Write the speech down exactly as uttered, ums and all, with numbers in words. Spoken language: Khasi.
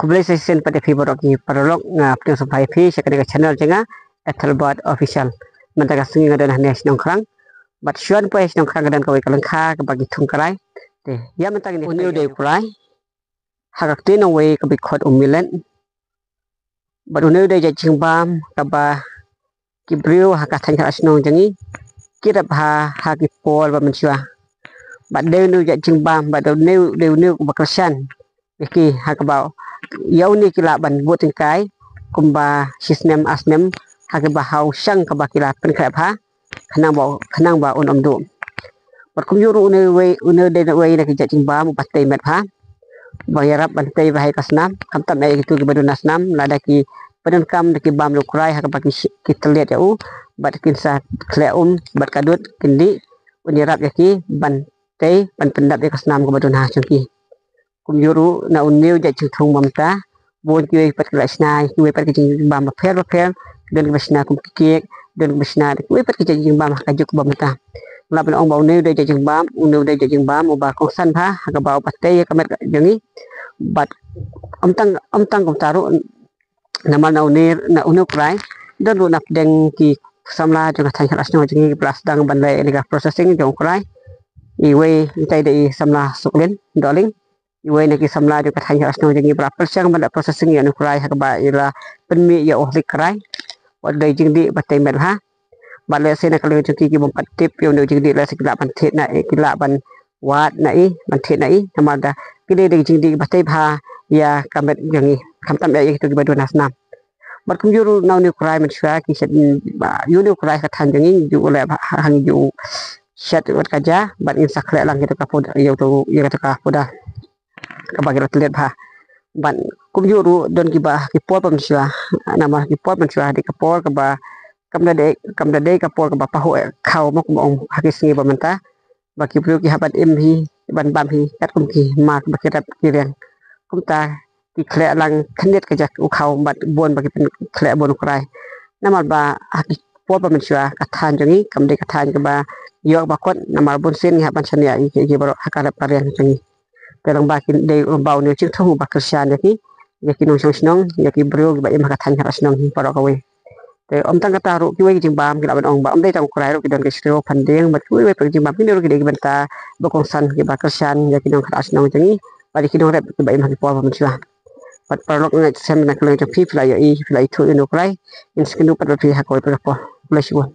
Khublei sa shisien pat ïa phi baroh ki paralok, nga pdiang sngewbha ïa phi sha kane ka channel jong nga, Ethelbert Official. Mynta ka sngi nga don hangne shnong Krang. Bad shuwa ban poi shnong Krang ka don kawei ka lyngkha kaba ki thung krai. Te ïa mynta ngin ïa une u dei u krai ha ka ktien nongwei kaba ki khot u millet. Bad une u dei jait jingbam kaba ki briew ha ka thaiñ khatar shnong jong ngi ki rep ha, ha ki por ba mynshuwa. Bad dei une u jait jingbam, bad dei une u, dei une u ba kyrshan ïa ki ha kaba ïa une ki lah ban buh tyngkai kumba shi snem ar snem ha kaba ha u shang kaba ki la pynkhreh bha khnang ba, khnang ba un ym duh. Bad kumjuh ruh une uwei, une u dei uwei na ki jait jingbam uba tei met bha, ba ïarap ban tei bha ïa ka snam, khamtam eh ïa kito kiba don ha snam, lada kiba donkam da ki bam ïa u krai ha kaba ki, ki tylliat ïa u, bad kin sa khleh um bad ka dud kin dih, un ïarap ïa ki ban tei, ban pyndap ïa ka snam kaba don ha jong ki. Kumjuh ruh na une u jait jingthung ba mynta, bun kiwei pat ki la shna kiwei pat ki jingbam bapher bapher, don kiba shna kum ki cake, don kiba shna da kiwei pat ki jait jingbam ha ka juk ba mynta. Nga lah ban ong ba une u dei jait jingbam, une u dei jait jingbam uba kongsan bha ha kaba uba tei ïa ka met jong ngi. Bad ym tang, ym tang kumta ruh, namar na une, na une u krai don ruh na pdeng ki samla jong ka thaiñ khatar shnong jong ngi kiba la sdang ban leh ïa ka processing jong u krai. Iwei, itai dei i samla Suklin Dohling. Iwei na ki samla jong ka thaiñ khatar shnong jong ngi ba la pyrshang ban leh processing ïa une u krai ha kaba i la pynmih ïa u halik krai. Wat dei jingdih ba tei met bha. Bad lehse na ka liang jong ki ki bym pat tip ïa une u jingdih, lehse ki lah ban thied na, ki lah ban wad na i, ban thied na i, namar da ki dei, dei jingdih ba tei bha ïa ka met jong ngi, khamtam eh ïa kito kiba don ha snam. Bad kumjuh ruh na une u krai mynshuwa ki shet, ba ïa une u krai ka thaiñ jong ngi ju leh bha, ha ngi ju shet wat ka ja, bad ngin sa khleh lang ïa ka pud, ïa ka pud kaba ki la tylliat bha. Bad kumjuh ruh don kiba ki por ba mynshuwa, namar ki por mynshuwa dei ka por kaba kam da dei, kam da dei ka por kaba pahuh eh khaw mo, kumba ong ha ki sngi ba mynta, ba ki briew ki hap ban im hi, ban bam hi katkum ki ma ba ki rep ki riang. Kumta ki khleh lang khyndiat ka ja u khaw bad bun ba ki pynkhleh bun u krai. Namar ba ha ki por ba mynshuwa ka thaiñ jong ngi kam dei ka thaiñ kaba ïoh ba kot, namar bunsien ngi hap ban shaniah ïa ki, ïa ki baroh ha ka rep ka riang jong ngi. Te lyngba ki dei lyngba une u jingthung uba kyrshan ïa ki, ïa ki nongshong shnong, ïa ki briew kiba im ha ka thaiñ khatar shnong baroh kawei. Te ym tang kata ruh, kiwei ki jingbam ki lah ban ong ba ym dei tang u krai ruh, ki don ki shriew, phandieng bad kiwei kiwei pat ki jingbam, kine ruh ki dei ki bynta ba kongsan kiba kyrshan ïa ki nong khatar shnong jong ngi bad ïa ki nongrep kiba im ha ki por ba mynshuwa. Bad paralok, nga ngeit skhem na ka liang jong phi, phi la ïohi, phi la ithuh ïa une u krai. Ngin sa ïakynduh pat bad phi ha kawei pat ka por. Khublei shibun.